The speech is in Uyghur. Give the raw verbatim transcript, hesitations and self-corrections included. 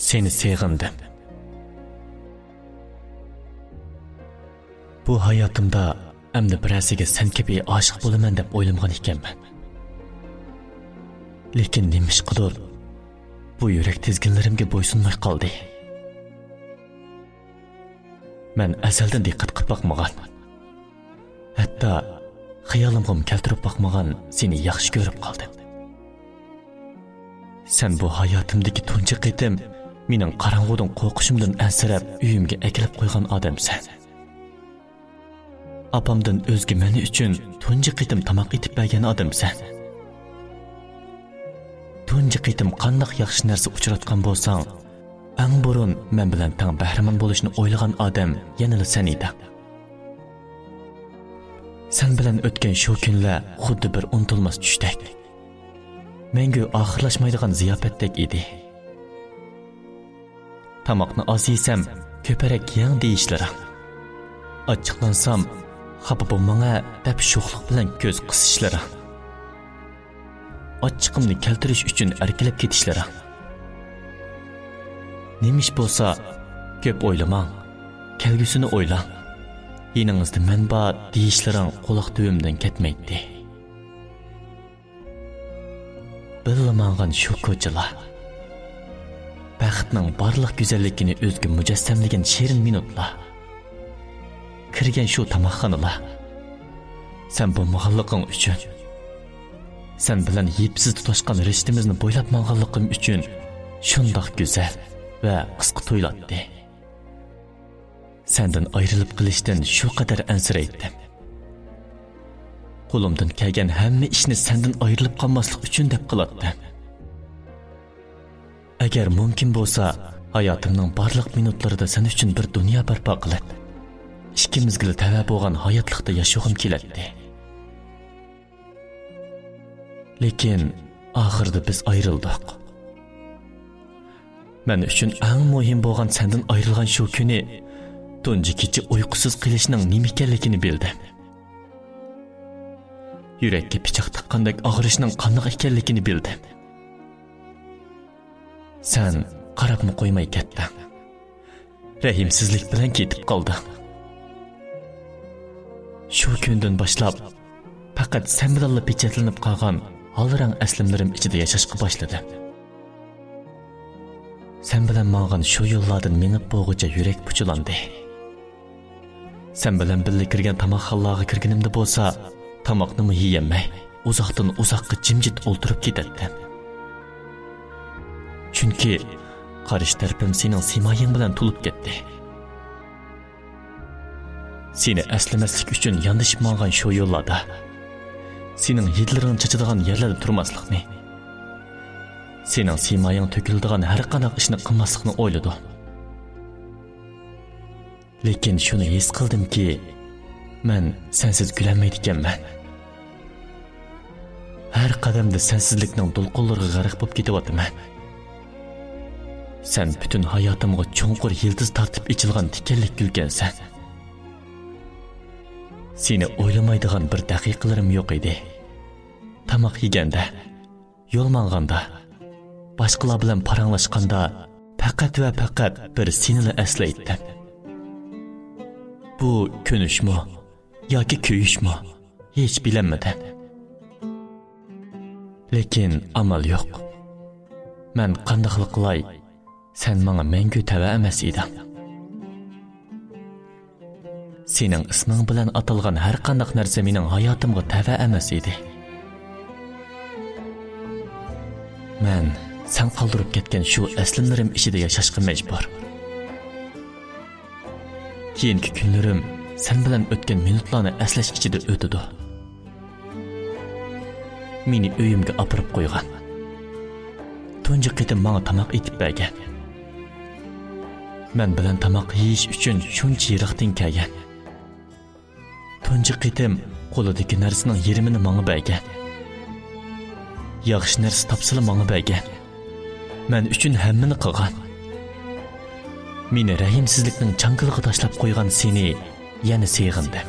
سېنى سېغىندىم. بۇ ھاياتىمدا ئەمدى بىرەرسىگە سەن كەبى ئاشىق بولىمەن دەپ ئويلىمىغان ئىكەنمەن. لېكىن نېمىشقىدۇر بۇ يۈرەك تىزگىنلىرىمگە بويسۇنماي قالدى. مەن ئەزەلدىن دىققەت قىلىپ باقمىغان، ھەتتا خىيالىمغىمۇ كەلتۈرۈپ باقمىغان سېنى ياخشى كۆرۈپ قالدىم. سەن بۇ ھاياتىمدىكى تۇنجى قېتىم مېنىڭ قاراڭغۇدىن قورقۇشۇمدىن ئەنسىرەپ ئۆيۈمگە ئەكېلىپ قويغان ئادەمسەن. ئاپامدىن ئۆزگە مەن ئۈچۈن تۇنجى قېتىم تاماق ئېتىپ بەرگەن ئادەمسەن. تۇنجى قېتىم قانداق ياخشى نەرسە ئۇچراتقان بولساڭ، ئەڭ بۇرۇن مەن بىلەن تەڭ بەھرىمەن بولۇشنى ئويلىغان ئادەم يەنىلا سەن ئىدىڭ. سەن بىلەن ئۆتكەن شۇ كۈنلەر خۇددى بىر ئۇنتۇلماس چۈشتەك، مەڭگۈ ئاخىرلاشمايدىغان زىياپەتتەك ئىدى. تاماقنى ئاز يېسەم، كۆپرەك يەڭ دېيىشلىرىڭ. ئاچچىقلانسام، خاپا بولماڭە دەپ شوخلۇق بىلەن كۆز قىسىشلىرىڭ. ئاچچىقىمنى كەلتۈرۈش ئۈچۈن ئەركىلەپ كېتىشلىرىڭ. نېمە ئىش بولسا، كۆپ ئويلىماڭ، كەلگۈسىنى ئويلاڭ. يېنىڭىزدا مەن بار دېيىشلىرىڭ قۇلاق تۈۋىمدىن كەتمەيتتى. بىللە ماڭغان شۇ كوچىلار، بەختنىڭ بارلىق گۈزەللىكىنى ئۆزگە مۇجەسسەملىگەن شېرىن مىنۇتلار، كىرگەن شۇ تاماقخانىلار، سەن بولمىغانلىقىڭ ئۈچۈن، سەن بىلەن يىپسىز تۇتاشقان رىشتىمىزنى بويلاپ ماڭغانلىقىم ئۈچۈن شۇنداق گۈزەل ۋە قىسقا تۇيۇلاتتى. سەندىن ئايرىلىپ قېلىشتىن شۇ قەدەر ئەنسىرەيتتىم. قولۇمدىن كەلگەن ھەممە ئىشنى سەندىن ئايرىلىپ قالماسلىق ئۈچۈن دەپ قىلاتتىم. ئەگەر مۇمكىن بولسا، ھاياتىمنىڭ بارلىق مىنۇتلىرىدا سەن ئۈچۈن بىر دۇنيا بەرپا قىلىپ، ئىككىمىزگىلا تەۋە بولغان ھاياتلىقتا ياشىغۇم كېلەتتى. لېكىن ئاخىرىدا بىز ئايرىلدۇق. مەن ئۈچۈن ئەڭ مۇھىم بولغان سەندىن ئايرىلغان شۇ كۈنى تۇنجى كېچە ئۇيقۇسىز قېلىشنىڭ نېمە ئىكەنلىكىنى بىلدىم. يۈرەككە پىچاق تىققاندەك ئاغرىشنىڭ قانداق ئىكەنلىكىنى بىلدىم. سەن قاراپمۇ قويماي كەتتىڭ. رەھىمسىزلىك بىلەن كېتىپ قالدىڭ. شۇ كۈندىن باشلاپ، پەقەت سەن بىلەنلا پېچەتلىنىپ قالغان ھالرەڭ ئەسلىمىلىرىم ئىچىدە ياشاشقا باشلىدىم. سەن بىلەن ماڭغان شۇ يوللاردىن مېڭىپ بولغۇچە يۈرەك پۇچىلاندى. سەن بىلەن بىللە كىرگەن تاماقخانىلارغا كىرگىنىمدە بولسا، تاماقنىمۇ يېيەلمەي، ئۇزاقتىن ئۇزاققا جىمجىت ئولتۇرۇپ كېتەتتىم. چۈنكى قارشى تەرىپىم سېنىڭ سىمايىڭ بىلەن تولۇپ كەتتى. سېنى ئەسلىمەسلىك ئۈچۈن ياندىشىپ ماڭغان شۇ يوللاردا، سېنىڭ ھىدلىرىڭ چېچىدىغان يەرلەردە تۇرماسلىقنى، سېنىڭ سىمايىڭ تۆكۈلىدىغان ھەر قانداق ئىشنى قىلماسلىقنى ئويلىدىم. لېكىن شۇنى ھېس قىلدىمكى، مەن سەنسىز كۈلەلمەيدىكەنمەن. ھەر قەدەمدە سەنسىزلىكنىڭ دولقۇنلىرىغا غەرق بولۇپ كېتىۋاتىمەن. سەن پۈتۈن ھاياتىمغا چوڭقۇر يىلتىز تارتىپ ئېچىلغان تىكەنلىك گۈلكەنسەن. سېنى ئويلىمايدىغان بىر دەقىقىلىرىم يوق ئىدى. تاماق يېگەندە، يول ماڭغاندا، باشقىلار بىلەن پاراڭلاشقاندا پەقەت ۋە پەقەت بىر سېنىلا ئەسلەيتتىم. بۇ كۆنۈشمۇ ياكى كۆيۈشمۇ، ھېچ بىلەلمىدىم. لېكىن ئامال يوق. مەن قانداقلا قىلاي، سەن ماڭا مەڭگۈ تەۋە ئەمەس ئىدىڭ. سېنىڭ ئىسمىڭ بىلەن ئاتالغان ھەر قانداق نەرسە مېنىڭ ھاياتىمغا تەۋە ئەمەس ئىدى. مەن سەن قالدۇرۇپ كەتكەن شۇ ئەسلىمىلىرىم ئىچىدە ياشاشقا مەجبۇر. كېيىنكى كۈنلىرىم سەن بىلەن ئۆتكەن مىنۇتلارنى ئەسلەش ئىچىدە ئۆتىدۇ. مېنى ئۆيۈمگە ئاپىرىپ قويغان. تۇنجى قېتىم ماڭا تاماق ئېتىپ بەرگەن. مەن بىلەن تاماق يېيىش ئۈچۈن شۇنچە يىراقتىن كەلگەن. تۇنجى قېتىم قولىدىكى نەرسىنىڭ يېرىمىنى ماڭا بەرگەن. ياخشى نەرسە تاپسىلا ماڭا بەرگەن. مەن ئۈچۈن ھەممىنى قىلغان. مېنى رەھىمسىزلىكنىڭ چاڭگىلىغا تاشلاپ قويغان سېنى يەنە سېغىندىم.